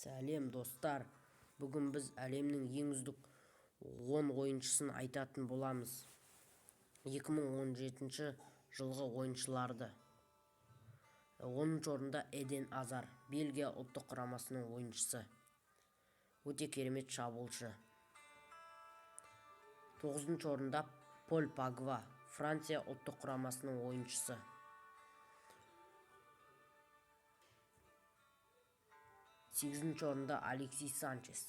Сәлем, достар! Бүгін біз әлемнің ең үздік 10 ойыншысын айтатын боламыз. 2017 жылғы ойыншыларды. 10-шы орында Эден Азар, Бельгия ұлттық құрамасының ойыншысы. Өте керемет шабуылшы. 9-шы орында Поль Погба, Франция ұлттық құрамасының ойыншысы. 8-ші орында Алексис Санчес,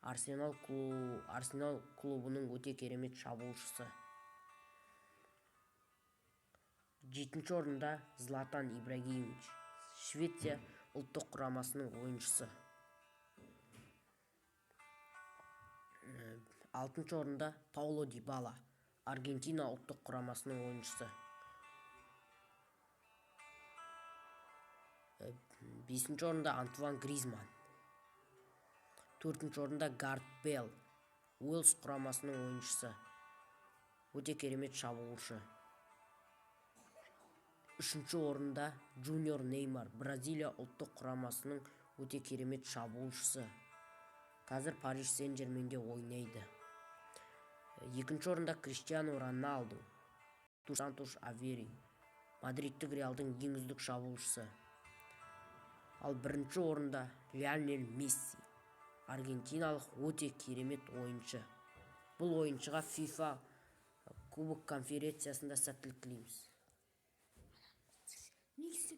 Арсенал клубының өте керемет шабуылшысы. 7-ші орында Златан Ибрагимович, Швеция ұлттық құрамасының ойыншысы. 6-шы орында Пауло Дибала, Аргентина ұлттық құрамасының ойыншысы. 5-ші орында Антуан Гризман. 4-ші орында Гарет Бейл, Уэльс құрамасының ойыншысы. Өте керемет шабуылшы. 3-ші орында Джуниор Неймар, Бразилия ұлттық құрамасының өте керемет шабуылшысы. Қазір Париж Сен-Жерменде ойнайды. 2-ші орында Криштиану Роналду, Сантуш Авери, Мадридтік Реалдың ең үздік шабуылшысы. Ал 1-ші орында Лионель Месси, аргентиналық өте керемет ойыншы. Бұл ойыншыға FIFA кубок конференциясында сәттілік тілейміз. Неге.